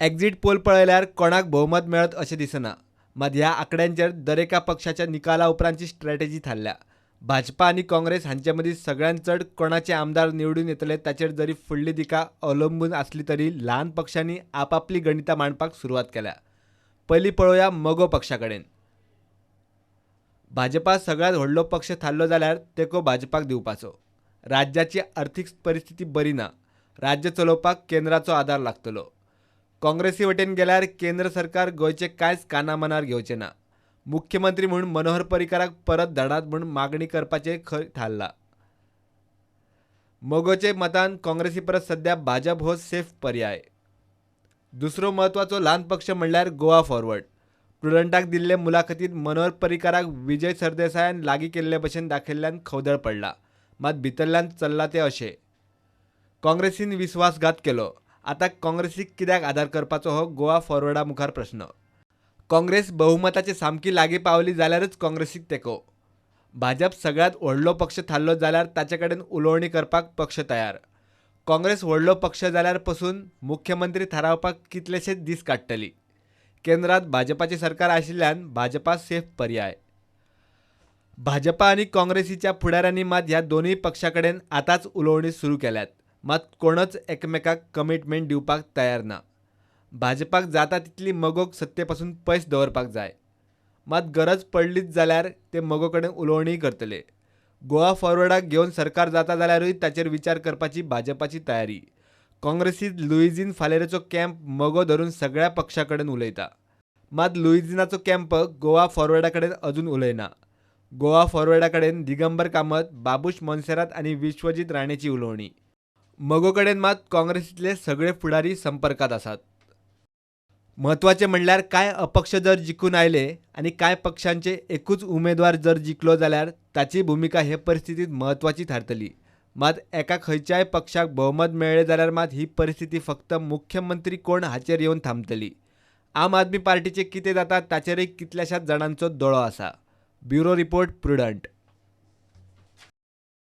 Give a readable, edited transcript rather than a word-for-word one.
Exit poll पळयल्यार कोणाक भोवमत मेळत अशें दिसना. मात ह्या आंकड्यांचेर दरेका पक्षाच्या निकाला उपरांतची स्ट्रॅटेजी थारल्या. भाजपा आनी काँग्रेस हांचे मदीं सगळ्यांत चड कोणाचे आमदार निवडून येतले ताचेर जरी फुडली दिका अवलंबून आसली तरी ल्हान पक्षांनी आपापली गणितां मांडपाक सुरवात केल्या. पयलीं पळोवया मगो पक्षा कडेन. भाजपा सगळ्यांत व्हडलो पक्ष थारलो जाल्यार तेंको भाजपाक दिवपाचो. राज्याची अर्थीक परिस्थिती बरी ना. राज्य चलोवपाक केंद्राचो आदार लागतलो. काँग्रेसी वटेन गेल्यार केंद्र सरकार गोंयचे कांयच कानामनार घेवचें ना. मुख्यमंत्री म्हूण मनोहर पर्रीकाराक परत धाडात म्हूण मागणी करपाचें खंय थारलां. मगोचे मतान काँग्रेसी परस सध्या भाजप हो सेफ पर्याय. दुसरो म्हत्वाचो ल्हान पक्ष म्हणल्यार गोवा फॉरवर्ड. प्रुडंटाक दिल्ले मुलाखतींत मनोहर पर्रीकाराक विजय सरदेसायान लागीं केल्ले भशेन दाखयल्ल्यान खवदळ पडला. मात भितरल्यान चल्लां तें अशें. काँग्रेसीन विस्वासघात केलो. आतां काँग्रेसीक कित्याक आदार करपाचो हो गोवा फॉरवर्डा मुखार प्रस्न. काँग्रेस बहुमताचे सामकी लागीं पावली जाल्यारच काँग्रेसीक तेंको. भाजप सगळ्यांत व्हडलो पक्ष थारलो जाल्यार ताचे कडेन उलोवणी करपाक पक्ष तयार. काँग्रेस व्हडलो पक्ष जाल्यार पसून मुख्यमंत्री थारावपाक कितलेशेच दीस काडटली. केंद्रांत भाजपाचें सरकार आशिल्ल्यान भाजपा सेफ पर्याय. भाजपा आनी काँग्रेसीच्या फुडाऱ्यांनी मात ह्या दोनूय पक्षां कडेन आतांच उलोवणी सुरू केल्यात. मात कोणच एकमेकाक कमिटमेंट दिवपाक तयार ना. भाजपाक जाता तितली मगोक सत्ते पसून पयस दवरपाक जाय. मात गरज पडलीच जाल्यार ते मगो कडेन उलोवणीय करतले. गोवा फॉरवर्डाक घेवन सरकार जाता जाल्यारूय ताचेर विचार करपाची भाजपाची तयारी. काँग्रेसींत लुईझीन फालेरोचो कॅम्प मगो धरून सगळ्या पक्षां कडेन उलयता. मात लुईझिनाचो कॅम्प गोवा फॉरवर्डा कडेन अजून उलयना. गोवा फॉरवर्डा कडेन दिगंबर कामत, बाबूश मोन्सेरात आनी विश्वजीत राणेची उलोवणी. मगो कडेन मात काँग्रेसींतले सगळे फुडारी संपर्कांत आसात. म्हत्वाचें म्हणल्यार कांय अपक्ष जर जिखून आयले आनी कांय पक्षांचे एकूच उमेदवार जर जिखलो जाल्यार ताची भुमिका हे परिस्थितींत म्हत्वाची थारतली. मात एका खंयच्याय पक्षाक भोवमत मेळ्ळें जाल्यार मात ही परिस्थिती फक्त मुख्यमंत्री कोण हाचेर येवन थांबतली. आम आदमी पार्टीचें कितें जाता ताचेरय कितल्याशाच जाणांचो दोळो आसा. Bureau report, Prudent.